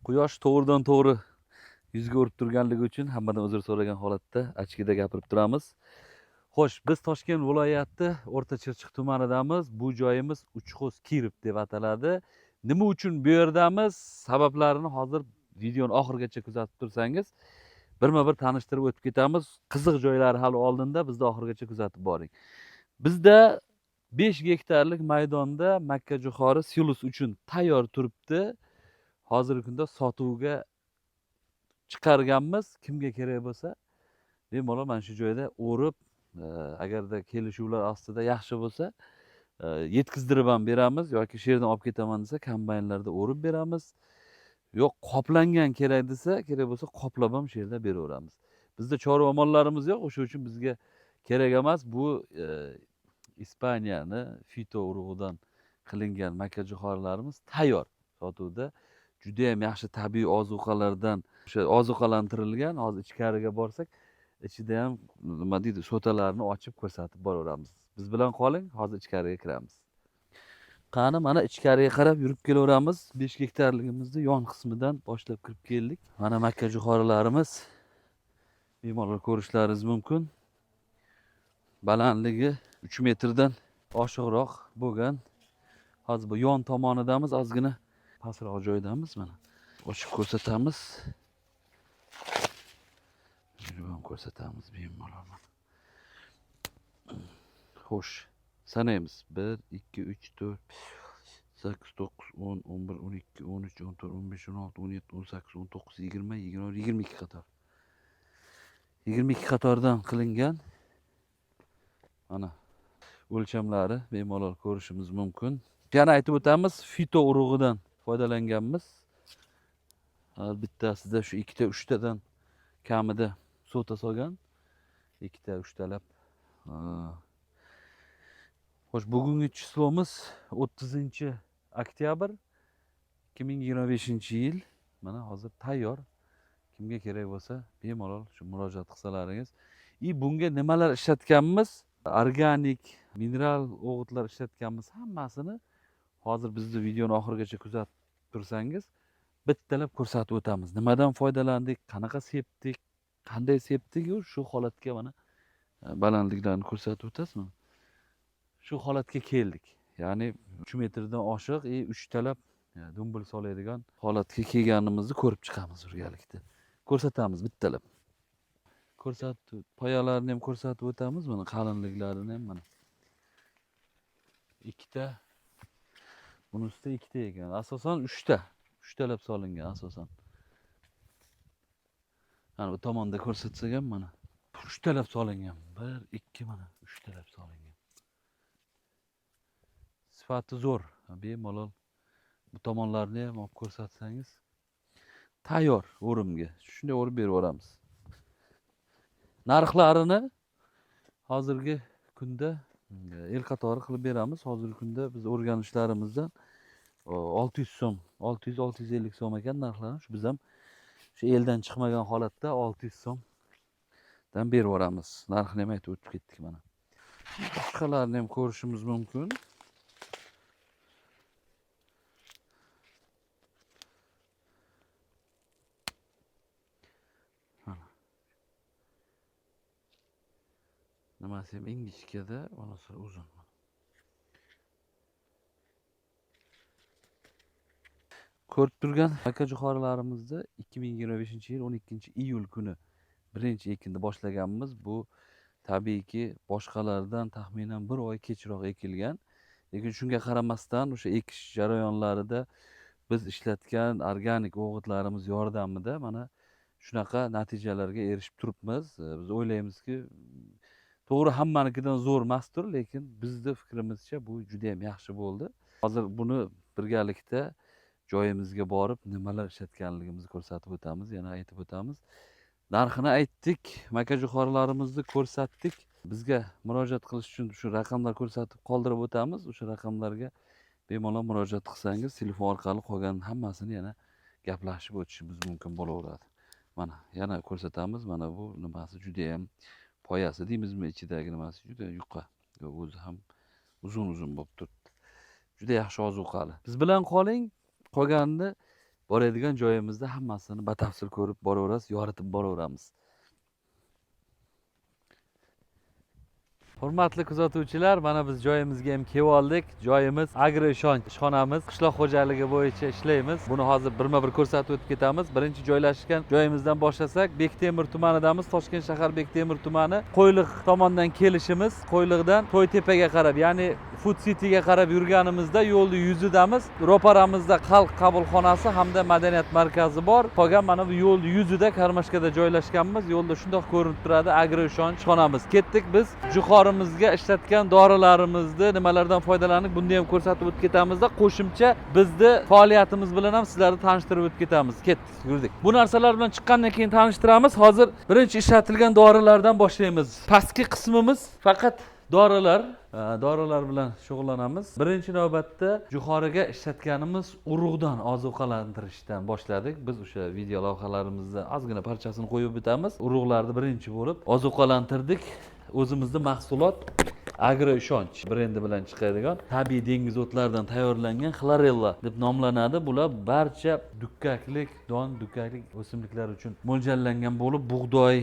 Quyosh to'g'ridan to'g'ri yuzga urib turganligi uchun hammadan uzr so'ragan holatda ochkida gapirib turamiz. Xo'sh, biz Toshkent viloyati O'rta Chirchiq tumanidamiz. Bu joyimiz Uchxo'z Kirov deb ataladi. Nima uchun bu yerdamiz? Sabablarini hozir videoni oxirigacha kuzatib tursangiz, birma-bir tanishtirib o'tib ketamiz. Qiziq joylari hali oldinda, bizni oxirigacha kuzatib boring. Bizda 5 gektarlik maydonda makkajo'xori silos uchun tayyor turibdi. Hozirgi kunda sotuvga chiqarganmiz. Kimga kerak bo'lsa, bemalol mana shu joyda o'rib, agarda kelishuvlar ostida yaxshi bo'lsa, yetkazdirib ham beramiz yoki shu yerdan olib ketaman desa, kombaynlarda o'rib beramiz. Yo'q, qoplangan kerak desa, kerak bo'lsa qoplab ham shu yerda beraveramiz. Bizda chorva mollarimiz yo'q, o'sha uchun bizga kerak emas. Bu Ispaniyani fito urug'idan qilingan makkajo'xorilarimiz tayyor sotuvda. Juda ham yaxshi tabiiy ozuqalardan o'sha ozuqalantirilgan. Hozir ichkariga borsak, ichida ham nima deydi, so'talarni ochib ko'rsatib boraveramiz. Biz bilan qoling, hozir ichkariga kiramiz. Qani, mana ichkariga qarab yurib kelaveramiz. 5 gektarligimizni yon qismidan boshlab kirib keldik. Mana makkajo'xorilarimiz bemalol ko'rishlaringiz mumkin. Balandligi 3 metrdan oshiqroq bo'lgan. Hozir bu yon tomonidamiz, ozgina pastroq joydamiz mana. Ochib ko'rsatamiz. Yurib ham ko'rsatamiz bemalol mana. Xo'sh, sanaymiz. 1 2 3 4 8 9 10 11 12 13 14 15 16 17 18 19 20 21 22 qator. 22 qatordan qilingan. Mana o'lchamlari bemalol ko'rishimiz mumkin. Yana aytib o'tamiz, fito urug'idan foydalanganmiz. Har bittasida shu ikkita uchtadan kamida so'ta solgan. Ikkita uchtalab. Xo'sh, bugungi chislomiz 30 oktyabr 2025-yil. Mana hozir tayyor. Kimga kerak bo'lsa, bemalol shu murojaat qilsalaringiz. Bunga nimalar ishlatganmiz? Organik, mineral o'g'itlar ishlatganmiz. Hammasini hozir bizni videoni oxirigacha kuzatib tursangiz, bittalab ko'rsatib o'tamiz. Nimadan foydalandik, qanaqa sepdik, qanday sepdik, shu holatga mana balandliklarni ko'rsatib o'tasizmi? Shu holatga keldik. Ya'ni 3 metrdan oshiq, uchtalab dumbil soladigan holatga kelganimizni ko'rib chiqamiz birgalikda. Ko'rsatamiz bittalab. Ko'rsatib, poyalarini ham ko'rsatib o'tamiz, mana qalinliklarini ham mana. Ikkita, bunisida ikkita ekan. Asosan uchta, uchtalab solingan asosan. Mana bu tomonda ko'rsatsak ham mana uchtalab solingan. 1 2 mana uchtalab solingan. Sifati zo'r, bemalol bu tomonlarni ham olib ko'rsatsangiz tayyor o'rimga. Shunday o'rib berib yuboramiz. Narxlarini hozirgi kunda el qatori qilib beramiz. Hozirgi kunda biz o'rganishlarimizdan 600 so'm, 600-650 so'm ekan narxlari. Shu biz ham shu eldan chiqmagan holatda 600 so'mdan berib yuboramiz. Narxini ham aytib o'tib ketdik mana. Boshqalarini ham ko'rishimiz mumkin. Nimasi ham ingichkada, onasi uzun. Ko'rib turgan makkajo'xorilarimizni 2025-yil 12 iyul kuni birinchi ekinni boshlaganmiz. Bu tabiiyki boshqalardan taxminan 1 oy kechroq ekilgan. Lekin shunga qaramasdan o'sha ekish jarayonlarida biz ishlatgan organik o'g'itlarimiz yordamida mana shunaqa natijalarga erishib turibmiz. Biz o'ylaymizki, to'g'ri hammanikidan zo'r emasdir, lekin bizni fikrimizcha bu juda ham yaxshi bo'ldi. Hozir buni birgalikda joyimizga borib nimalar ishlatganligimizni ko'rsatib o'tamiz, yana aytib o'tamiz. Narxini aytdik, makkajo'xorilarimizni ko'rsatdik. Bizga murojaat qilish uchun shu raqamlar ko'rsatib qoldirib o'tamiz. O'sha raqamlarga bemalol murojaat qilsangiz, telefon orqali qolgan hammasini yana gaplashib o'tishimiz mumkin bo'laveradi. Mana yana ko'rsatamiz, mana bu nimasi juda ham poyasi deymizmi, ichidagi nimasi juda yuqa. O'zi ham uzun-uzun bo'lib turibdi. Juda yaxshi ozuqali. Biz bilan qoling, qolganini Boradigan joyimizda hammasini batafsil ko'rib boraverasiz, yoritib boraveramiz. Hurmatli kuzatuvchilar, mana biz joyimizga ham kelib oldik. Joyimiz Agro Ishonch ishxonamiz. Qishloq xo'jaligi bo'yicha ishlaymiz. Buni hozir birma-bir ko'rsatib o'tib ketamiz. Birinchi joylashgan joyimizdan boshlasak, Bektemir tumanidamiz. Toshkent shahar Bektemir tumani. Qo'yliq tomondan kelishimiz, Qo'yliqdan To'ytepaga qarab, ya'ni Food Cityga qarab yurganimizda yo'lni yuzidamiz. Ro'paramizda xalq qabulxonasi hamda madaniyat markazi bor. Qolgan mana bu yo'l yuzida karmashkada joylashganmiz. Yo'lda shundoq ko'rinib turadi Agro Ishonch ishxonamiz. Ketdik biz jo'xorimizga ishlatgan dorilarimizni nimalardan foydalandik, buni ham ko'rsatib o'tib ketamizda. Qo'shimcha bizni faoliyatimiz bilan ham sizlarni tanishtirib o'tib ketamiz. Ketdik, yurdik. Bu narsalar bilan chiqqandan keyin tanishtiramiz. Hozir birinchi ishlatilgan dorilardan boshlaymiz. Pastki qismimiz faqat dorilar, dorilar bilan shug'ullanamiz. Birinchi navbatda jo'xoriga ishlatganimiz urug'dan ozuqalantirishdan boshladik. Biz o'sha video lavhalarimizda ozgina parchasini qo'yib o'tamiz. Urug'larni birinchi bo'lib ozuqalantirdik. O'zimizni mahsulot Agro Ishonch brendi bilan chiqadigan tabiiy dengiz o'tlaridan tayyorlangan xlorella deb nomlanadi. Bular barcha dukkaklik, don dukkaklik o'simliklar uchun mo'ljallangan bo'lib, bug'doy,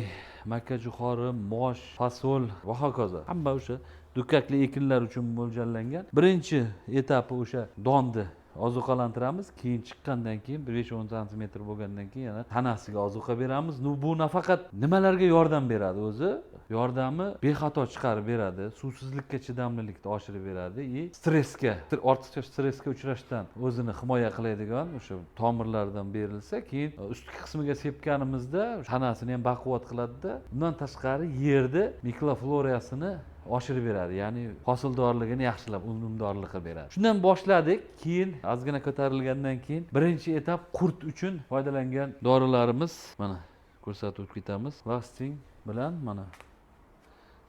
makka jo'xori, mosh, fasol va hokazo. Hamma o'sha dukkakli ekinlar uchun mo'ljallangan. Birinchi etapi o'sha donni ozuqalantiramiz, keyin chiqqandan keyin 5-10 santimetr bo'lgandan keyin yana tanasiga ozuqa beramiz. Bu nafaqat nimalarga yordam beradi o'zi? Yordami bexato chiqarib beradi, suvsizlikka chidamlilikni oshirib beradi и stressga, ortiqcha stressga uchrashdan o'zini himoya qiladigan o'sha tomirlardan berilsa, keyin ustki qismiga sepganimizda tanasini ham baquvvat qiladida. Bundan tashqari yerni mikroflorasini oshirib beradi, ya'ni hosildorligini yaxshilab, unumdorlik qilib beradi. Shundan boshladik, keyin ozgina ko'tarilgandan keyin birinchi etap qurt uchun foydalangan dorilarimiz mana ko'rsatib o'tib ketamiz. Lasting bilan mana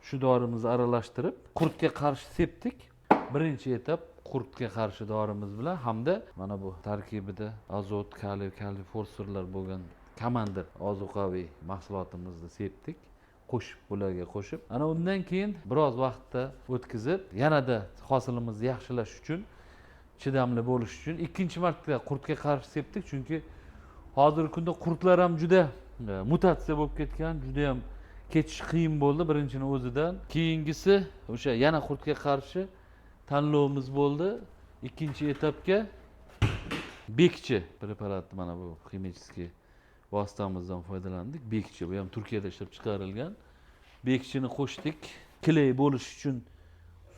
shu dorimizni aralashtirib qurtga qarshi sepdik. Birinchi etap qurtga qarshi dorimiz bilan hamda mana bu tarkibida azot, kaliy, kaliy fosforlar bo'lgan Komandir ozuqaviy mahsulotimizni sepdik. Qo'shib, bularga qo'shib, ana undan keyin biroz vaqtda o'tkazib, yanada hosilimizni yaxshilash uchun, chidamli bo'lish uchun ikkinchi marta qurtga qarshi sepdik. Chunki hozirgi kunda qurtlar ham juda mutatsiya bo'lib ketgan, juda ham ketish qiyin bo'ldi birinchini o'zidan. Keyingisi o'sha yana qurtga qarshi tanlovimiz bo'ldi. Ikkinchi etapga Bekchi preparati, mana bu ximический vositamizdan foydalandik. Bekchi, bu ham Turkiyada ishlab chiqarilgan. Bekchini qo'shdik. Kley bo'lish uchun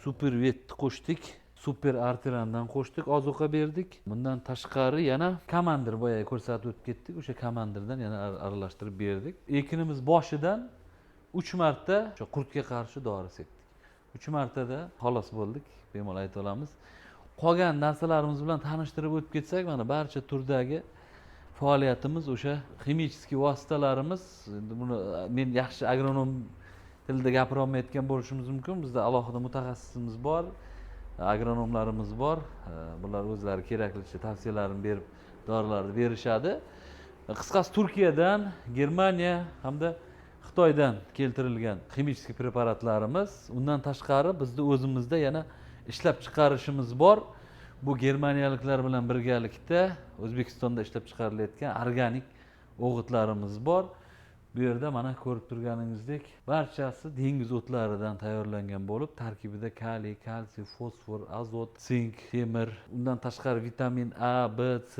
Super Vetni qo'shdik. Super Artirandan qo'shdik, ozuqa berdik. Bundan tashqari yana Komandir boya ko'rsatib o'tib ketdik. O'sha Komandirdan yana aralashtirib berdik. Ekinimiz boshidan 3 marta o'sha qurtga qarshi dori sepdik. 3 martada xalos bo'ldik, bemalol ayta olamiz. Qolgan narsalarimiz bilan tanishtirib o'tib ketsak, mana barcha turdagi faoliyatimiz o'sha ximический vositalarimiz. Endi buni men yaxshi agronom tilida gapira olmayotgan bo'lishimiz mumkin. Bizda alohida mutaxassisimiz bor, agronomlarimiz bor. Bular o'zlari keraklicha tavsiyalarni berib, dorilarni berishadi. Qisqasi Turkiyadan, Germaniya hamda Xitoydan keltirilgan ximический preparatlarimiz. Undan tashqari bizni o'zimizda yana ishlab chiqarishimiz bor. Bu germaniyaliklar bilan birgalikda O'zbekistonda ishlab chiqarilayotgan organik o'g'itlarimiz bor. Bu yerda mana ko'rib turganingizdek barchasi dengiz o'tlaridan tayyorlangan bo'lib, tarkibida kaliy, kalsiy, fosfor, azot, sink, temir, undan tashqari vitamin A, B, C,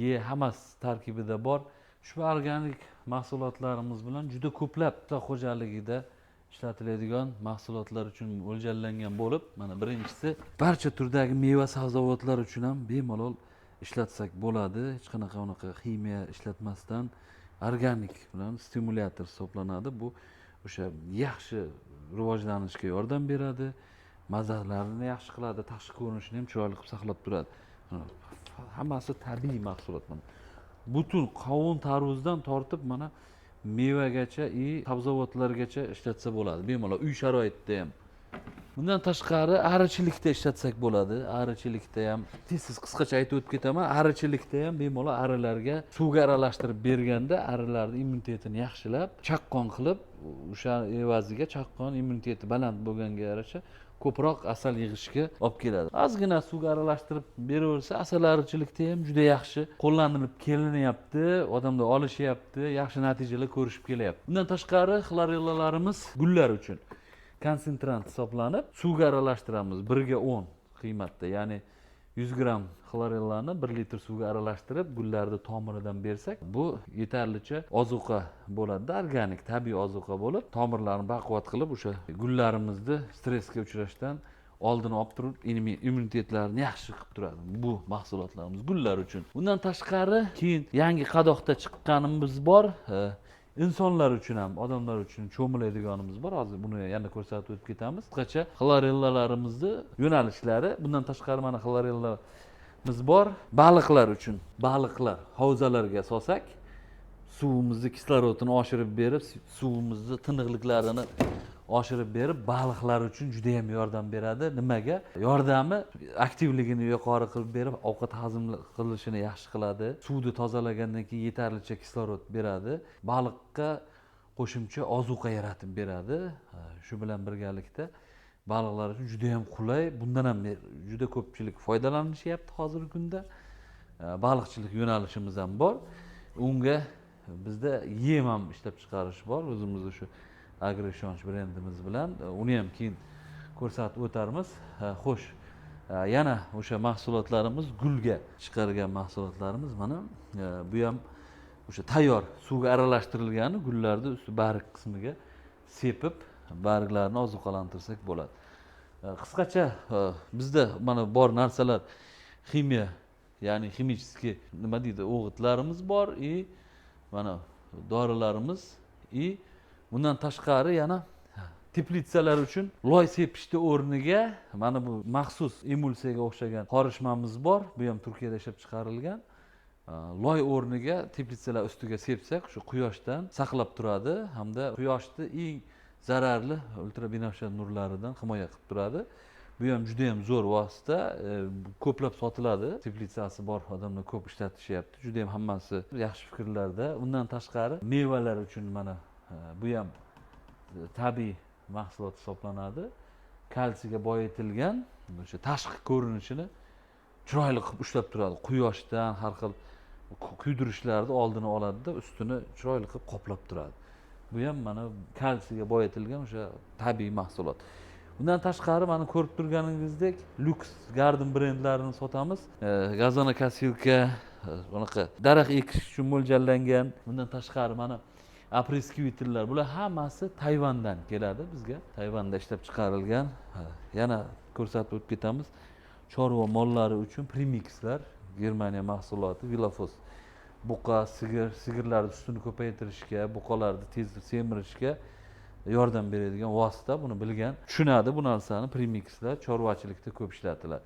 E hammasi tarkibida bor. Ushbu organik mahsulotlarimiz bilan juda ko'plab qishloq xo'jaligida ishlatiladigan mahsulotlar uchun mo'ljallangan bo'lib, mana birinchisi barcha turdagi meva sabzavotlar uchun ham bemalol ishlatsak bo'ladi. Hech qanaqa unaqa ximiya ishlatmasdan organik bilan stimulyator hisoblanadi. Bu o'sha yaxshi rivojlanishga yordam beradi, mazalarini yaxshi qiladi, tashqi ko'rinishini ham chiroyli qilib saqlab turadi. Hammasi tabiiy mahsulot mana. Butun qovun tarvuzdan tortib mana mevagacha и sabzavotlargacha ishlatsa bo'ladi bemalol uy sharoitida ham. Bundan tashqari arichilikda ishlatsak bo'ladi. Arichilikda ham tez-tez qisqacha aytib o'tib ketaman. Arichilikda ham bemalol arilarga suvga aralashtirib berganda arilarning immunitetini yaxshilab, chaqqon qilib, o'sha evaziga chaqqon immuniteti baland bo'lganga yarasha ko'proq asal yig'ishga olib keladi. Ozgina suvga aralashtirib beraversa, asalarichilikda ham juda yaxshi qo'llanilib kelinyapti, odamlar olishyapti, yaxshi natijalar ko'rishib kelyapti. Undan tashqari xlorellalarimiz gullar uchun konsentrant hisoblanib, suvga aralashtiramiz 1 ga 10 qiymatda, ya'ni 100 gramm xlorellani 1 litr suvga aralashtirib gullarni tomiridan bersak, bu yetarlicha ozuqa bo'ladida, organik tabiiy ozuqa bo'lib, tomirlarni baquvvat qilib, o'sha gullarimizni stressga uchrashdan oldini olib turib, immunitetlarini yaxshi qilib turadi bu mahsulotlarimiz gullar uchun. Bundan tashqari keyin yangi qadoqda chiqqanimiz bor, insonlar uchun ham, odamlar uchun cho'miladiganimiz bor. Hozir buni yana ko'rsatib o'tib ketamiz. Qisqacha xlorellalarimizni yo'nalishlari. Bundan tashqari mana xlorellamiz bor baliqlar uchun. Baliqlar havzalarga solsak, suvimizni kislorodini oshirib berib, suvimizni tiniqliklarini oshirib berib, baliqlar uchun juda yam yordam beradi. Nimaga yordami? Aktivligini yuqori qilib berib, ovqat hazm qilishini yaxshi qiladi, suvni tozalagandan keyin yetarlicha kislorod beradi, baliqqa qo'shimcha ozuqa yaratib beradi. Shu bilan birgalikda baliqlar uchun juda yam qulay. Bundan ham juda ko'pchilik foydalanishyapti hozirgi kunda. Baliqchilik yo'nalishimiz ham bor, unga bizda yem ham ishlab chiqarish bor o'zimizni shu Agro Ishonch brendimiz bilan, uni ham keyin ko'rsatib o'tarmiz. Xo'sh, yana o'sha mahsulotlarimiz, gulga chiqargan mahsulotlarimiz mana bu ham o'sha tayyor suvga aralashtirilgani, gullarni usti barg qismiga sepib, barglarni ozuqalantirsak bo'ladi. Qisqacha bizda mana bor narsalar ximiya, ya'ni химический nima deydi, o'g'itlarimiz bor и mana dorilarimiz, и bundan tashqari yana teplitsalar uchun loy sepishni o'rniga mana bu maxsus emulsiyaga o'xshagan qorishmamiz bor. Bu ham Turkiyada ishlab chiqarilgan. Loy o'rniga teplitsalar ustiga sepsak, shu quyoshdan saqlab turadi hamda quyoshni eng zararli ultrabinafsha nurlaridan himoya qilib turadi. Bu ham juda yam zo'r vosita, ko'plab sotiladi, teplitsasi bor odamlar ko'p ishlatishyapti, juda yam hammasi yaxshi fikrlarda. Undan tashqari mevalar uchun mana bu ham tabiiy mahsulot hisoblanadi, kalsiyga boyitilgan, o'sha tashqi ko'rinishini chiroyli qilib ushlab turadi, quyoshdan, har xil kuydirishlarni oldini oladida, ustini chiroyli qilib qoplab turadi. Bu ham mana kalsiyga boyitilgan o'sha tabiiy mahsulot. Undan tashqari mana ko'rib turganingizdek Lux Garden brendlarini sotamiz. Газонокосилка, bunaqa daraxt ekish uchun mo'ljallangan. Bundan tashqari mana опрыскиватель lar, bular hammasi Tayvandan keladi bizga, Tayvanda ishlab chiqarilgan. Yana ko'rsatib o'tib ketamiz, chorva mollari uchun premikslar, Germaniya mahsuloti Vilafos. Buqa, sigir, sigirlarni sutini ko'paytirishga, buqalarni tez semirishga yordam beradigan vosita. Buni bilgan tushunadi bu narsani. Premikslar chorvachilikda ko'p ishlatiladi.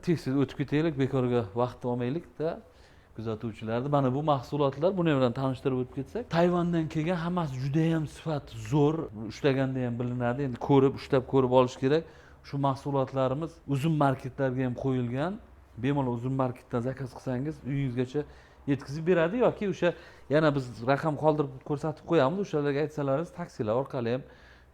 Tez tez o'tib ketaylik, bekorga vaqt olmaylikda kuzatuvchilarni. Mana bu mahsulotlar, buni bilan tanishtirib o'tib ketsak, Tayvandan kelgan, hammasi judayam sifati zo'r, ushlaganda ham bilinadi, endi ko'rib, ushlab ko'rib olish kerak. Shu mahsulotlarimiz Uzum marketlarga ham qo'yilgan, bemalol Uzum marketdan zakaz qilsangiz, uyingizgacha yetkazib beradi yoki o'sha yana biz raqam qoldirib ko'rsatib qo'yamiz, o'shalarga aytsalaringiz, taksilar orqali ham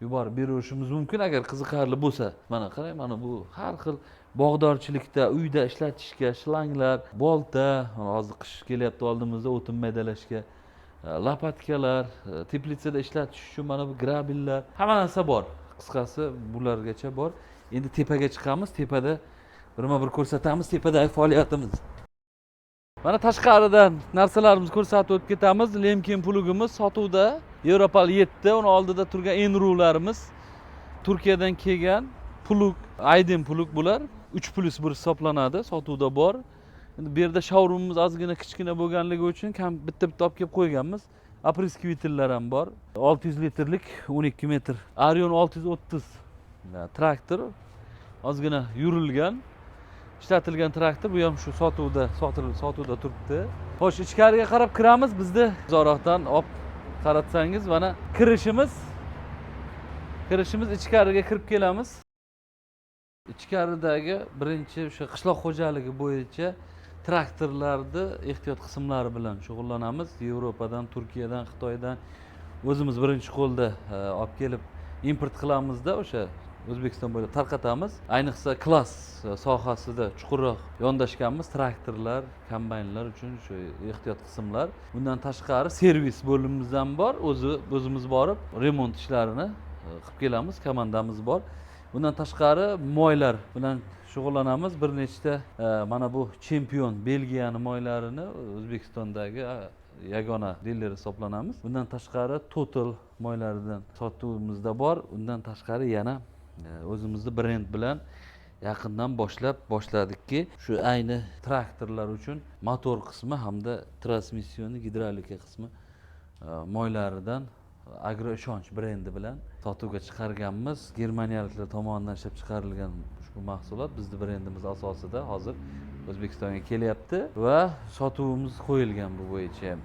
yuborib beraverishimiz mumkin, agar qiziqarli bo'lsa. Mana qarang, mana bu har xil bog'dorchilikda, uyda ishlatishga shlanglar, bolta, mana hozir qish kelyapti oldimizda, o'tin maydalashga лопатка lar, teplitsada ishlatish uchun mana bu грабли lar, hamma narsa bor, qisqasi bulargacha bor. Endi tepaga chiqamiz, tepada birma bir ko'rsatamiz tepadagi faoliyatimiz. Mana tashqaridan narsalarimizni ko'rsatib o'tib ketamiz. Lemkin плуг imiz sotuvda, Yevropal 7, uni oldida turgan Enrularimiz Turkiyadan kelgan плуг, Aydin плуг, bular 3+1 hisoblanadi, sotuvda bor. Endi bu yerda showroomimiz ozgina kichkina bo'lganligi uchun kam bitta bitta olib kelib qo'yganmiz. Опрыскиватель lar ham bor, 600 litrlik, 12 metr. Arion 630 traktor, ozgina yurilgan, ishlatilgan traktor, bu ham shu sotuvda, sotuvda turibdi. Xo'sh, ichkariga qarab kiramiz. Bizni uzoqroqdan olib qaratsangiz, mana kirishimiz, ichkariga kirib kelamiz. Ichkaridagi birinchi o'sha qishloq xo'jaligi bo'yicha traktorlarni ehtiyot qismlari bilan shug'ullanamiz. Yevropadan, Turkiyadan, Xitoydan o'zimiz birinchi qo'lda olib kelib import qilamizda, o'sha O'zbekiston bo'ylab tarqatamiz. Ayniqsa klass sohasida chuqurroq yondashganmiz. Traktorlar, kombaynlar uchun shu ehtiyot qismlar. Bundan tashqari servis bo'limimiz ham bor. O'zimiz borib remont ishlarini qilib kelamiz, komandamiz bor. Bundan tashqari moylar bilan shug'ullanamiz. Bir nechta mana bu chempion Belgiyani moylarini O'zbekistondagi yagona diler hisoblanamiz. Bundan tashqari Total moylaridan sotuvimizda bor. Undan tashqari yana o'zimizni brend bilan yaqindan boshladikki, shu ayni traktorlar uchun motor qismi hamda transmissioni gidravlika qismi moylaridan Agro Ishonch brendi bilan sotuvga chiqarganmiz. Germaniyaliklar tomonidan ishlab chiqarilgan ushbu mahsulot bizni brendimiz asosida hozir O'zbekistonga kelyapti va sotuvimiz qo'yilgan bu bo'yicha ham.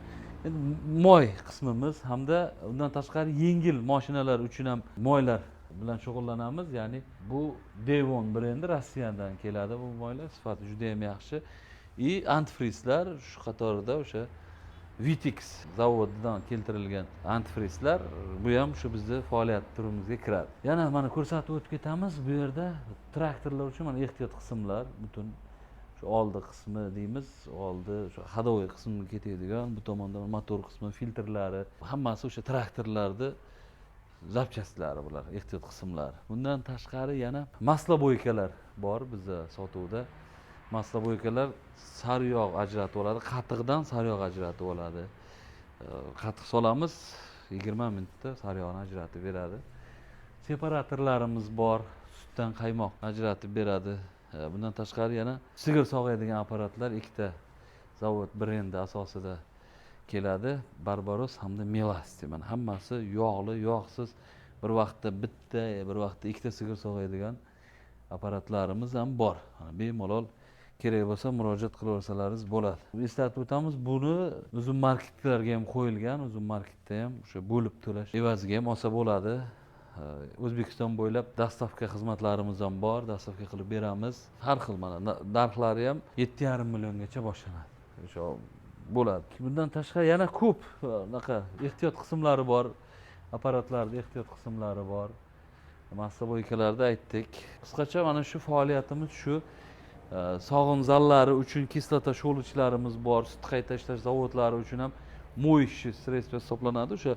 Endi moy qismimiz hamda undan tashqari yengil mashinalar uchun ham moylar bilan shug'ullanamiz. Ya'ni bu Devon brendi Rossiyadan keladi, bu moylar sifati juda ham yaxshi. И antifrizlar shu qatorida o'sha Vitix zavodidan keltirilgan antifrizlar, bu ham shu bizni faoliyat turimizga kiradi. Yana mana ko'rsatib o'tib ketamiz, bu yerda traktorlar uchun mana ehtiyot qismlar, butun shu oldi qismi deymiz, oldi shu ходовой qismiga ketadigan, bu tomonda motor qismi, filtrlari, hammasi o'sha traktorlarni запчасть lari bular, ehtiyot qismlari. Bundan tashqari yana маслобойка lar bor bizda sotuvda. Маслобойка lar sariyog' ajratib oladi, qatiqdan sariyog' ajratib oladi. Qatiq solamiz, 20 minutda sariyog'ni ajratib beradi. Separatorlarimiz bor, sutdan qaymoq ajratib beradi. Bundan tashqari yana sigir sog'aydigan apparatlar ikkita zavod brendi asosida keladi, Barbaros hamda Melasti. Mana hammasi yog'li, yog'siz, bir vaqtda bitta, bir vaqtda ikkita sigir sog'aydigan apparatlarimiz ham bor. Mana bemalol kerak bo'lsa murojaat qilaversalaringiz bo'ladi. Eslatib o'tamiz, buni Uzum marketlarga ham qo'yilgan, Uzum marketda ham o'sha bo'lib to'lash evaziga ham olsa bo'ladi. O'zbekiston bo'ylab доставка xizmatlarimiz ham bor, доставка qilib beramiz. Har xil mana narxlari ham 7,5 milliongacha boshlanadi, o'sha bo'ladi. Bundan tashqari yana ko'p anaqa ehtiyot qismlari bor, apparatlarda ehtiyot qismlari bor, маслобойка larda aytdik. Qisqacha mana shu faoliyatimiz shu. Sog'in zallari uchun kislota щёлочь larimiz bor, sut qayta ishlash zavodlari uchun ham моющий средство hisoblanadi. O'sha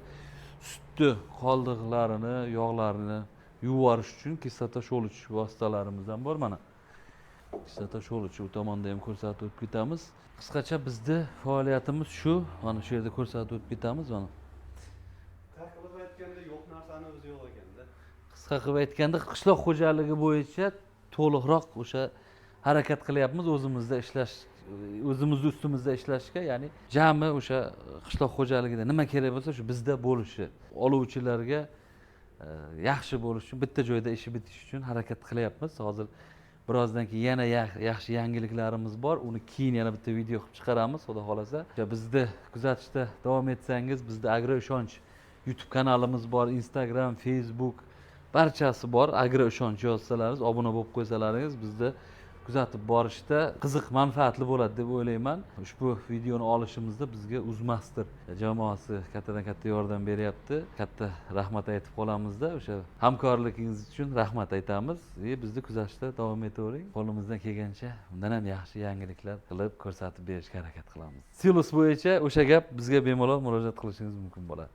sutni qoldiqlarini, yog'larini yuvorish uchun kislota щёлочь vositalarimiz ham bor. Mana kislota щёлочь u tomonda ham ko'rsatib o'tib ketamiz. Qisqacha bizni faoliyatimiz shu, mana shu yerda ko'rsatib o'tib ketamiz mana. Qisqa qilib aytganda, yo'q narsani o'zi yo'q ekanda. Qisqa qilib aytganda, qishloq xo'jaligi bo'yicha to'liqroq o'sha harakat qilyapmiz o'zimizda ishlash, o'zimizni ustimizda ishlashga. Ya'ni jami o'sha qishloq xo'jaligida nima kerak bo'lsa, shu bizda bo'lishi, oluvchilarga yaxshi bo'lishi uchun, bitta joyda ishi bitishi uchun harakat qilyapmiz. Hozir birozdan keyin yana yaxshi yangiliklarimiz bor, uni keyin yana bitta video qilib chiqaramiz, xudo xohlasa. O'sha bizni kuzatishda davom etsangiz, bizda Agro Ishonch YouTube kanalimiz bor, Instagram, Facebook, barchasi bor. Agro Ishonch yozsalaringiz, obuna bo'lib qo'ysalaringiz, bizni kuzatib borishda qiziq, manfaatli bo'ladi deb o'ylayman. Ushbu videoni olishimizda bizga Uzmaster jamoasi kattadan katta yordam beryapti. Katta rahmat aytib qolamizda, o'sha hamkorligingiz uchun rahmat aytamiz. И bizni kuzatishda davom etavering. Qo'limizdan kelgancha undan ham yaxshi yangiliklar qilib ko'rsatib berishga harakat qilamiz. Silos bo'yicha o'sha gap, bizga bemalol murojaat qilishingiz mumkin bo'ladi.